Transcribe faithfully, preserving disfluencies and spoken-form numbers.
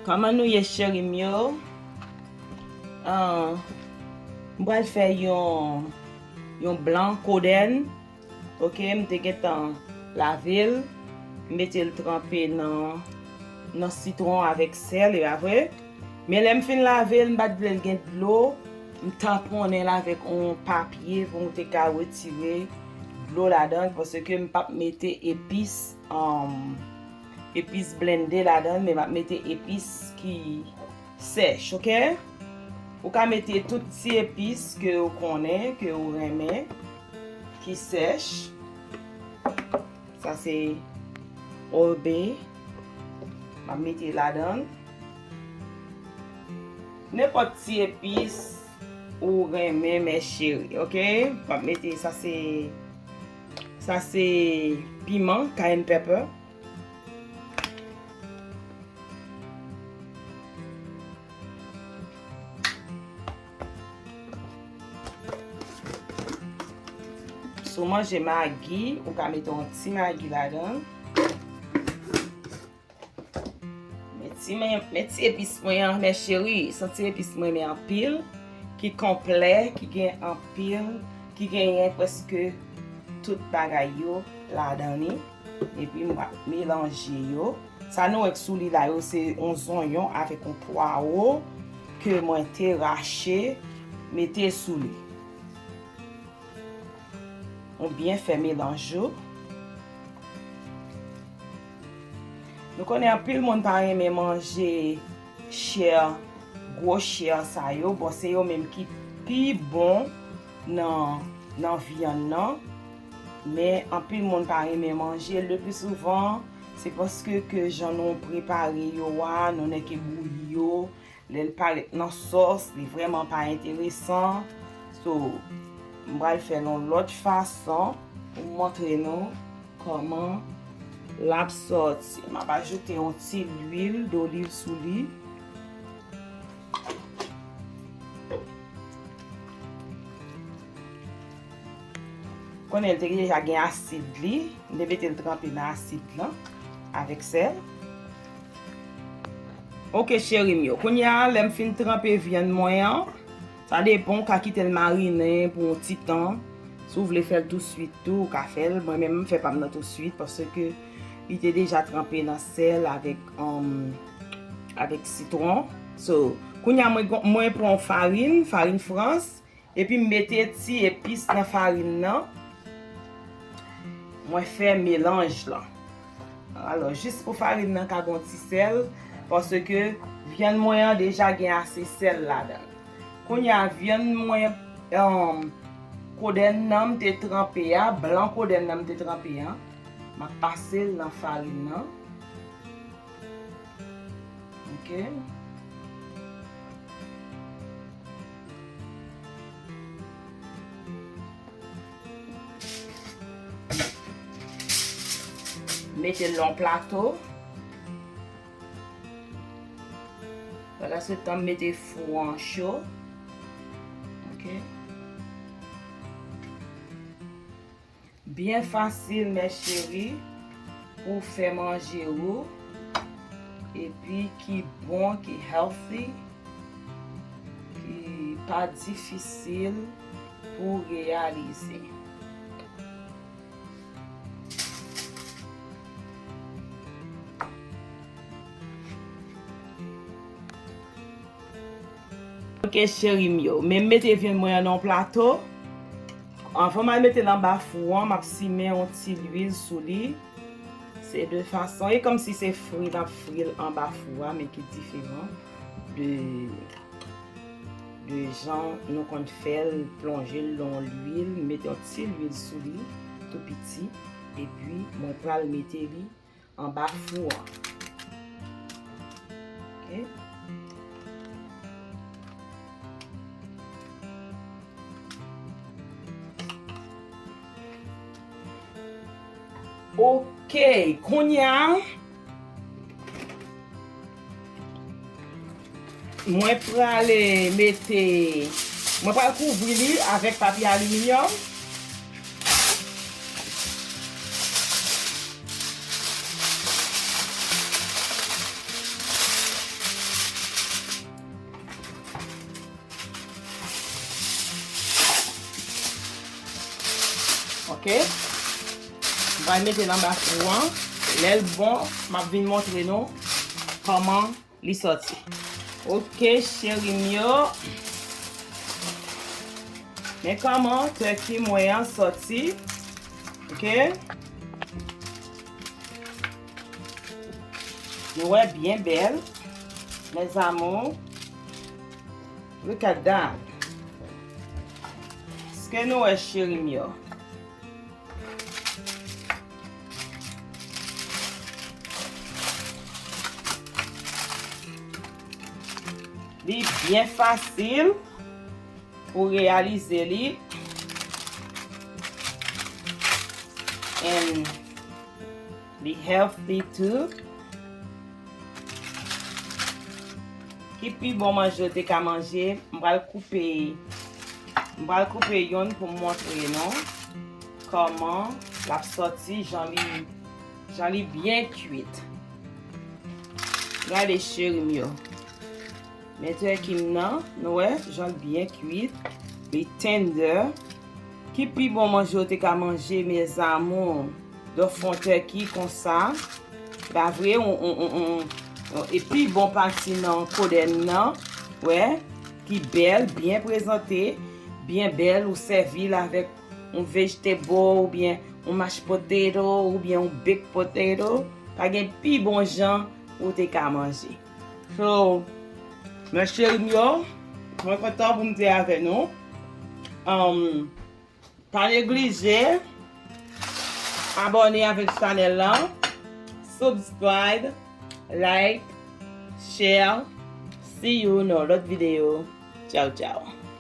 Kòman nou ye, cheri m yo? Ah, m pral fè yon, yon blan kodèn. Ok, m te gentan lave l, m mete l tranpe nan, nan sitwon avèk sèl, e pa vre? Men lè m fin lave l, m pa t vle l gen dlo, m tanponnen l avèk yon papye pou m te ka retire dlo ladan l, paske m p ap mete epis, um, epis blende ladan l, men m ap mete epis ki sèch, ok? Ou ka mete tout ti epis ke ou konnen, ke ou renmen, ki sèch. Sa se Old Bay. M ap mete ladan l. Nenpòt ti epis ou renmen, mes chéries, ok? M ap mete, sa se, sa se piman, cayenne pepper. Si w manje magi, ou ka mete yon ti magi ladan. Men ti, men, men ti epis mwen an, mes chéries, se yon ti epis mwen renmen anpil, ki konplè, ki gen anpil, ki genyen prèske tout bagay yo ladan li. Epi m ap melanje yo. Sa nou wè k sou li la yo, se yon zonyon avèk yon pwawo ke mwen te rache, mete sou li. Ou byen fè melanj yo. Nou konnen anpil moun pa renmen manje chè, gwo chè sa yo. Bon, se yo menm ki pi bon nan, nan vyann nan. Men anpil moun pa renmen manje l. Le pli souvan, se paske ke jan nou prepare yo a, nou nèke bouyi yo. Lè l parèt nan sòs, li vrèman pa enteresan. So, m pral fè l yon lòt fason pou m montre nou kòman l ap sòti. M ap ajoute yon ti lwil doliv sou li. Konnen l te deja gen asid li, m te mete l tranpe nan asid lan avèk sèl. Ok, cheri m yo. Kounye a, lè m fin tranpe vyann mwen an, sa depann, ou ka kite l marinen pou yon ti tan. Si w vle fè l touswit tou, ou ka fè l. Mwen menm, m fè pa m nan touswit paske li te deja tranpe nan sèl avèk, um, avèk sitwon. So, kounye a, mwen, mwen pran farin, farin frans. Epi m mete ti epis nan farin nan. Mwen fè melanj lan. Alò, jis pou farin nan ka gon ti sèl, paske vyann mwen an deja gen ase sèl ladan l. Kounye a, vyann mwen, um, kodèn nan m te tranpe a, blan kodèn nan m te tranpe a, m ap pase l nan farin nan. Ok. Mete l nan yon plato. Pandan se tan, m mete fou an cho. Ok. Byen fasil, mes chéries, pou fè manje ou, epi ki bon, ki healthy, ki pa difisil pou reyalize. Ok, cheri m yo. Men m mete vyann mwen an nan yon plato. Anvan m al mete l anba fou an, m ap simen yon ti lwil sou li. Se de fason, e kòmsi se fri n ap fri l anba fou a, men ki diferan de, de jan nou konn fè l, plonje l nan lwil, mete yon ti lwil sou li, tou piti, epi mwen pral mete li anba fou an. Ok. Ok, kounye a, mwen prale mete, mwen pral kouvri li avèk papye aliminyòm. Ok? M pral mete l anba fou an. Lè l bon, m ap vin montre nou kòman li sòti. Ok, cheri m yo. Men kòman turkey mwen an sòti. Ok? Nou wè byen bèl. Mes amours. Look at that. Èske nou wè cheri m yo? Li byen fasil pou reyalize li. And li healthy too. Ki pi bon manje w te ka manje, m pral koupe, m pral koupe yonn pou m montre nou kòman l ap sòti, jan li, jan li byen kuit. Gade cheri m yo. Men turkey m nan, nou wè, jan l byen kuit, li tender. Ki pi bon manje w te ka manje, mes amours, de fon turkey konsa. Pa vre, on, on, on, on, on, e pi bon pati nan kodèn nan, wè, ki bèl, byen prezante, byen bèl, ou sèvi l avèk yon vegetable oubyen yon mashed potato oubyen yon baked potato, pa gen pi bon jan ou te ka manje. So, mes cheri m yo, mwen kontan pou m te avè nou. Um, pa neglije abòne avèk chanèl lan, subscribe, like, share. See you nan lòt videyo. Tchao, tchao.